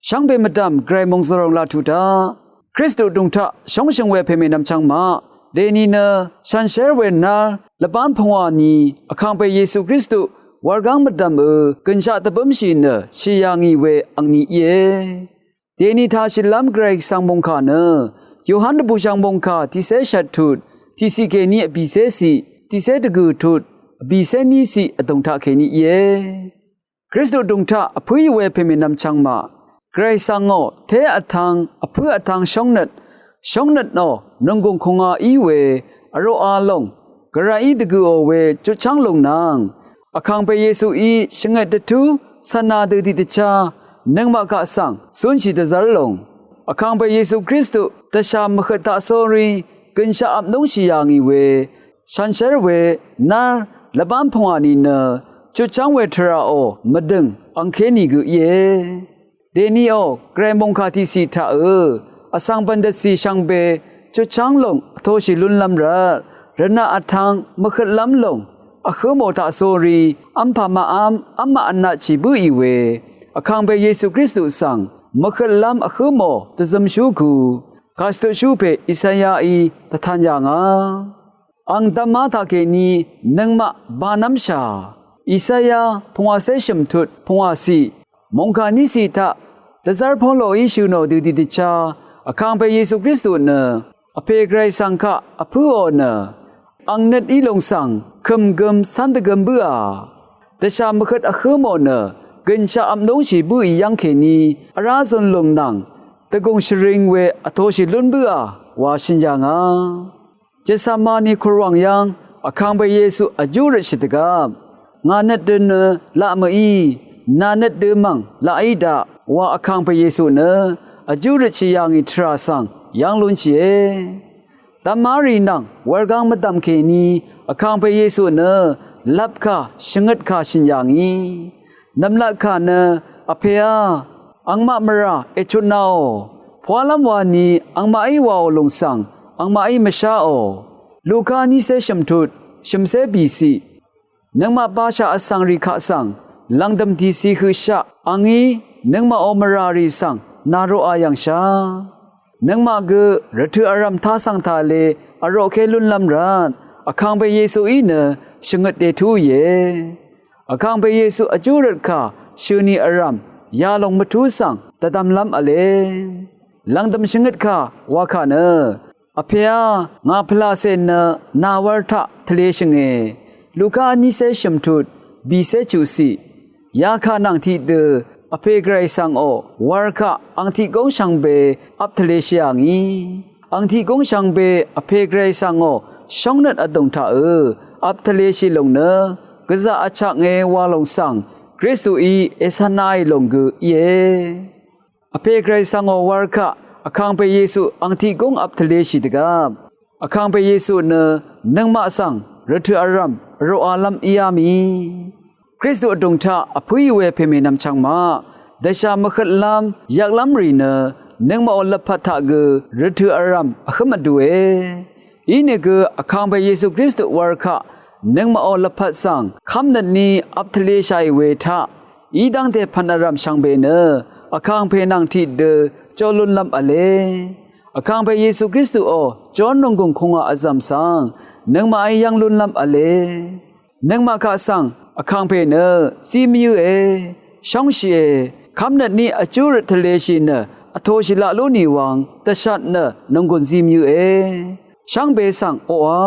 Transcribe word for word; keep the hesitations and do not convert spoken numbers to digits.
Shvngbe mvdv̀m Gvray mòngzv̀ròng laq tuq taq, Kristu dùngtaq shóngshø̀ng we pèmènvm chvngmaq dèni nø shànshér we nv́r lvbán pungwà ni Vkàngpè Yesu Kristu wurgáng mvdv̀mø gø̀nshaq dvbǿmshì nø shì yà ngì we angni íe. Dèni tashìlv́m Gvray Gvsvng mòngkà nø Yohan dvbùshv̀ng mòngkà tiqcé shvt tut tiqciq kèní vbìcé ciq, tiqcé dvgø̀ tut vbìcé ní ciq vdùng taq kèní íe. Kristu dùngtaq vpǿì we pèmènvm chvngmaq Gvray svngò té vtvng vpǿ vtvng shóngnøt, shóngnøtnò nònggùng kùngà í we vroqa lòng, Gvrayí dvgø̀ò we chutchv́ng lùng nvng Vkàngpè Yesuí shvngøt dvtú cv̀na dø tiqdvchá nøngmaq kaq svng cúnshì dvzv́r lòng, Vkàngpè Yesu Kristu dvshà mvhøt taqsórí gø̀nshaq vpnúngshì yà ngì we shànshér we nv́r lvbán pungwà ni nø chutchv́ng we tvràò mvdø̀ng angké nìgø íe. Dèniò Gvray mòngkà tiqciq taqø vsvng bv̀n dvcì shvngbe chutchv́ng lòng vtoshì lúnlv́m rvt rvnaq vtvng mvhøtlv́m lòng vhǿ mò taqsórí v́mpà màv́m v́mmaq vnatshì bǿì we Vkàngpè Yesu Kristu svng mvhøtlv́m vhǿ mò dvzømshú ku kàshvtutshú pè Isayaí dvtan yà ngà. Ang dvmá taqkèní nøngmaq banv́mshà. Isaya pungwàcé shø̀m tut pungwàciq, mòngkà níciq taq dvzv́r Poloí shø̀ nò dø tiqdvchá Vkàngpè Yesu Kristu nø Vpè Gvray svng kaq vpǿò nø ang nøt í lòng svng kø̀m gøm cv́n dvgøm bǿà. Dvshà mvhøt vhǿ mò nø gø̀nshaq vpnúngshì bǿì yv́ng kèní vrá zun lùng nvng dvgùng shvring we vtoshì lún bǿà wa shø̀n yà ngà. Jetsamani kùrwàng yv́ng Vkàngpè Yesu vjú røtshì dvgvp ngà nøt dø nø laq mø̀í, nà nøt dø mv̀ng laqí daq wa Vkàngpè Yesu nø vjú røtshì yà ngì tvrà svng yv́ng lúnshìe. Dvmárì nvng wurgáng mvdv̀m kèní Vkàngpè Yesu nø lvpkà shvngøtkà shø̀n yà ngì. Nv̀mlatkà nø Vpèá, angmaq mvrà èchutnaò, pwálv́m wani angmaqí wàò lùng svng angmaqí mvsháò. Luka nícé shø̀m tut shø̀mcé bìciq, nøngmaq bashà vsvng rì kaq svng lv̀ngdø̀m dìci høqshaq angí nøngmaqò mvrà rì svng nàroqa yv̀ngshà. Nøngmaq gø rvtø̀ vrv̀m tasv̀ng tàle vroqké lúnlv́m rvt Vkàngpè Yesuí nø shvngøt dètúìe. Vkàngpè Yesu vjú røtkà shø̀ni vrv̀m yalòng mvtú svng dvdvmlv́m v̄le. Lv̀ngdø̀m shvngøtkà wakà nø Vpèá, ngà pvlàcè nø nàwv̄r taq tvlē shø̀nge. Luka nícé shø̀m tut bìcé chuqciq. Yakà nvng tiqdø Vpè Gvray svngò wur kaq ang tiq góng shvngbe vp tvlēshì yà ngì. Ang tiq góng shvngbe Vpè Gvray svngò shóngnøt vdùng taqø vp tvlēshì lòng nø gvzà vchaknge wa lòng svng Kristuí ècv̀naì lòng gø íe. Vpè Gvray svngò wur kaq Vkàngpè Yesu ang tiq góng vp tvlēshì dvgvp Vkàngpè Yesu nø nøngmaq svng rvtø̀ vrv̀m vroqalv́m íá mì. Kristu vdùng taq vpǿì we pèmènvm chvngmaq dvshà mvhøtlv́m yvklv́m rì nø nøngmaqò lvpat taq gø rvtø̀ vrv̀m vhǿm vdue. Inìgø Vkàngpè Yesu Kristu wur kaq nøngmaqò lvpat svng kv́mnøtní vp tvlēshàì we taq í dv́ngte pv̀n vrv̀m shvngbe nø Vkàngpè nvng tiqdø jolunlv́m v̄le. Vkàngpè Yesu Kristuò jón nònggùng kùngà vzv̀m svng nøngmaqí yv́ng lúnlv́m v̄le. Nøngmaq kaq svng Vkàngpè nø zí mvyǿe, shóngshìe, kv́mnøtní vjú røt tvlēshì nø vtōshì laq lú nìwvng dvshat nø nònggùn zí mvyǿe. Shvngbe svng oqà